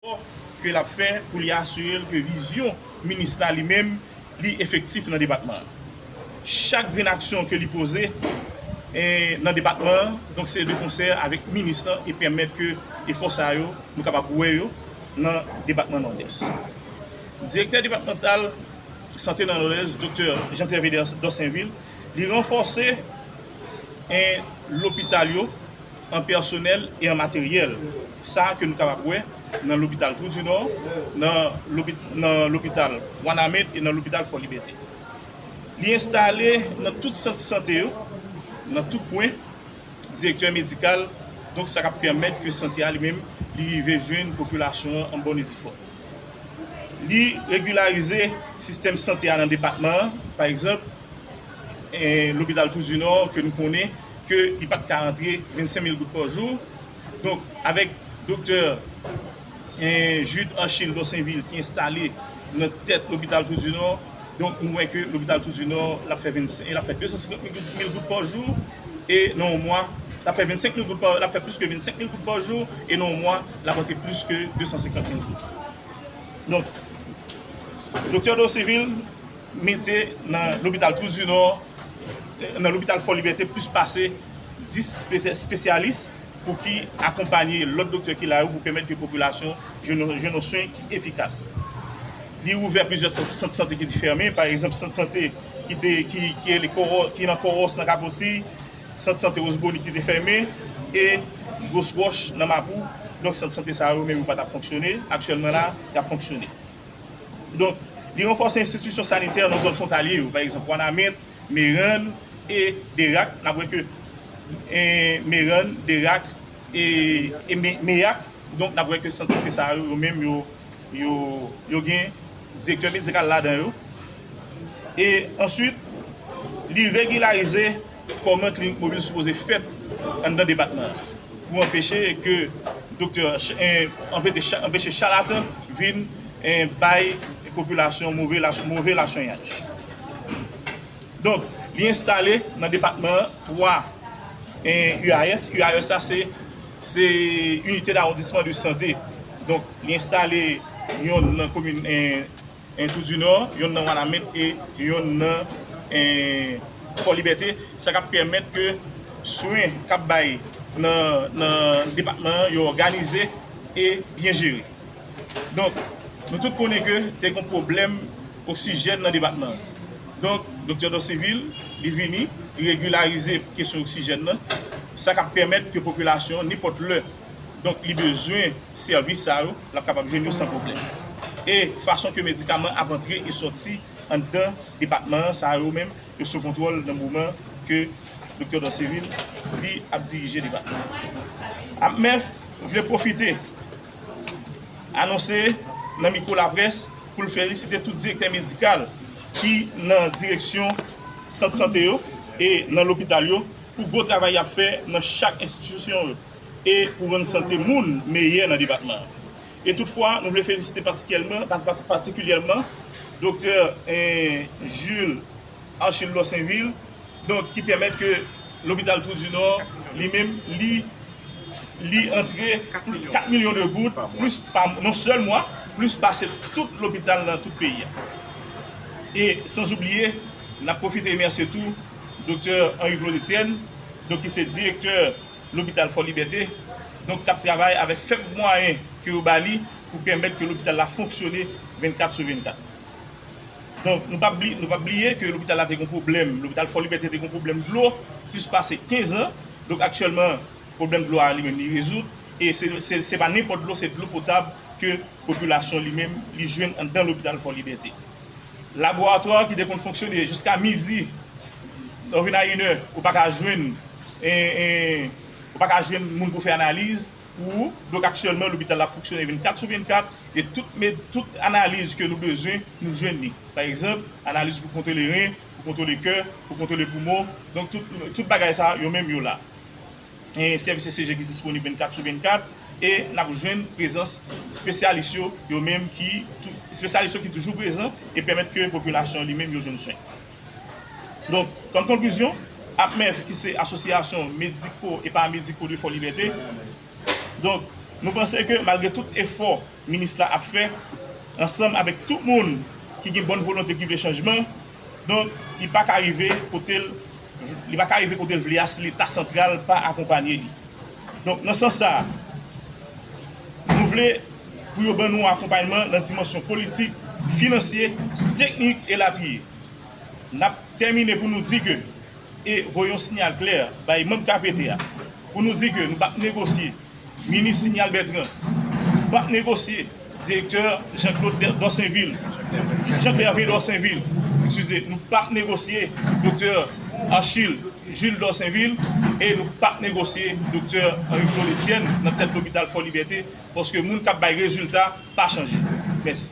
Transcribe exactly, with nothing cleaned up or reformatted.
efò ke l ap fè pou li asire l ke vizyon minis la li menm, li efektif nan depatman an. Chak grenn aksyon ke li poze, eh, nan depatman an, donk se de konsè avèk minis lan e pèmèt ke efò sa yo, nou kapab wè yo nan depatman Nòdès. Direktè depatmantal sante nan Nòdès, Doktè Jean Thervé Dorsainville, li ranfòse, eh, lopital yo an pèsonèl e an materyèl. Sa ke nou kapab wè nan lopital Trou du Nord, nan lopi-, nan lopital Wanament e nan lopital Fò Libète. Li enstale nan tout sant sante yo, nan tout kwen, direktè medikal, donk sa k ap pèmèt ke sante a li menm, li rive jwenn popilasyon an an bòn e di fò. Li regilarize sistèm sante a nan depatman an, pa egzanp, eh, lopital Trou du Nord ke nou konnen ke li pa t ka rantre vennsenk mil goud pa jou. Donk, avèk doktè, eh, Jude Achille Dorsainville ki enstale nan tèt lopital Trou du Nord, donk nou wè ke lopital Trou du Nord, l ap fè vennsenk, l ap fè de san senkant mil goud, mil goud pa jou, e nan yon mwa, l ap fè vennsenk mil goud pa, l ap fè plis ke vennsenk mil goud pa jou, e nan yon mwa, l ap rantre plis ke de san senkant mil goud. Donk, doktè Dorsainville mete nan lopital Trou du Nord, nan lopital Fò Libète plis pase dis espe-, espesyalis pou ki akonpaye lòt doktè ki la yo pou pèmèt ke popilasyon jwenn, jwenn yon swen ki efikas. Li ouvè plizyè sant, sant sante ki te fèmen, pa egzanp, sant sante ki te, ki, ki rele Kòwò-, ki nan Kòwòs nan Kaposi, sant sante Wozbonik ki te fèmen, e Gwo Wòch nan Mapou. Donk, sant sante sa yo menm yo pa t ap fonksyone. Aktyèlman la, y ap fonksyone. Donk, li ranfòse enstitisyon sanitè nan zòn fwontalye yo, pa egzanp, Wanament, Merann e Derak. N ap wè ke, eh, Merann, Derak e, e Me-, Meyak, donk, n ap wè ke sant sante sa yo, yo menm, yo, yo, yo gen direktè medikal ladan yo. E answit, li regilarize kòman klinik mobil sipoze fèt anndan depatman an pou anpeche ke doktè, eh, anpeche cha-, anpeche chalatan vin, eh, bay popilasyon move la-, move laswenyaj. Donk, li enstale nan depatman an twa, eh, U A S. U A S la se, se Unité d'Arrondissement de Santé. Donk, li enstale yonn nan komin, eh, eh, Trou du Nord, yonn nan Wanament e yonn nan, eh, Fò Libète. Sa k ap pèmèt ke swen k ap bay nan, nan depatman an yo òganize e byen jere. Donk, nou tout konnen ke te gen pwoblèm oksijèn nan depatman an. Donk, doktè Dorsainville, li vini, li regilarize kesyon oksijèn nan. Sa k ap pèmèt ke popilasyon, nenpòt lè, donk, li bezwen sèvis sa yo, l ap kapab jwenn yo san pwoblèm. E fason ke medikaman ap antre e sòti anndan depatman an, sa yo menm, yo sou kontwòl nan moman ke doktè Dorsainville, li ap dirije depatman an. APMEF vle pwofite anonse nan mikwo laprès pou l felisite tout direktè medikal ki nan direksyon sant sante yo e nan lopital yo pou gwo travay y ap fè nan chak enstitisyon yo e pou rann sante moun meyè nan depatman an. E toutfwa, nou vle felisite patikilyèman, pa-, pa-, patikilyèman doktè, eh, Jules Achille Dorsainville, donk, ki pèmèt ke lopital Trou du Nord, li menm, li, li antre kat milyon de goud, plis pa, nan sèl mwa, plis pase tout lopital nan tout peyi a. E sanzoubliye, n ap pwofite remèsye tou doktè Henri Claude Etienne, donk, ki se direktè lopital Fò Libète, donk, k ap travay avèk fèb mwayen ke yo ba li pou pèmèt ke lopital la fonksyone vennkat sou vennkat. Donk, nou p ap bli-, nou p ap bliye ke lopital la te gen pwoblèm, lopital Fò Libète te gen pwoblèm dlo plis pase kenz an. Donk, aktyèlman, pwoblèm dlo a li menm li rezoud. E se, se, se pa nenpòt dlo, se dlo potab ke popilasyon li menm li jwenn anndan lopital Fò Libète. Laboratwa ki te konn fonksyone jiska midi, lè w vin a inè, ou pa ka jwenn, e, e, ou pa ka jwenn moun pou fè analiz pou ou. Donk, aktyèlman, lopital la ap fonksyone vennkat sou vennkat, e tout med-, tout analiz ke nou bezwen, nou jwenn li. Pa egzanp, analiz pou kontwole ren, pou kontwole kè, pou kontwole poumon. Donk, tout, tout bagay sa, yo menm, yo la. E sèvis E C G ki disponib vennkat sou vennkat, e n ap jwenn prezans espesyalis yo, yo menm ki tou-, espesyalis yo ki toujou prezan e pèmèt ke popilasyon li menm yo jwenn swen. Donk, kòm konklizyon, APMEF, ki se Asosyasyon Mediko e Paramediko de Fò Libète, donk, Nou panse ke malgre tout efò minis la ap fè, ansanm avèk tout moun ki gen bòn volonte, ki vle chanjman, donk, li pa ka rive kote l, li pa ka rive kote l vle a si Leta santral pa akonpanye li. Donk, nan sans sa a, nou vle pou yo ban nou akonpayman nan dimansyon politik, finansye, teknik, elatriye. N ap tèmine pou nou di ke, e voye yon siyal klè bay manm K P T a, pou nou di ke nou p ap negosye minis Sinial Bertrand, nou p ap negosye direktè Jean-Claude Dorsainville, Jean Clervais Dorsainville, eskize, nou p ap negosye doktè Achille Jules Dorsainville, e nou p ap negosye doktè Henri Claude Etienne nan tèt lopital Fò Libète, paske moun k ap bay rezilta pa chanje. Mèsi.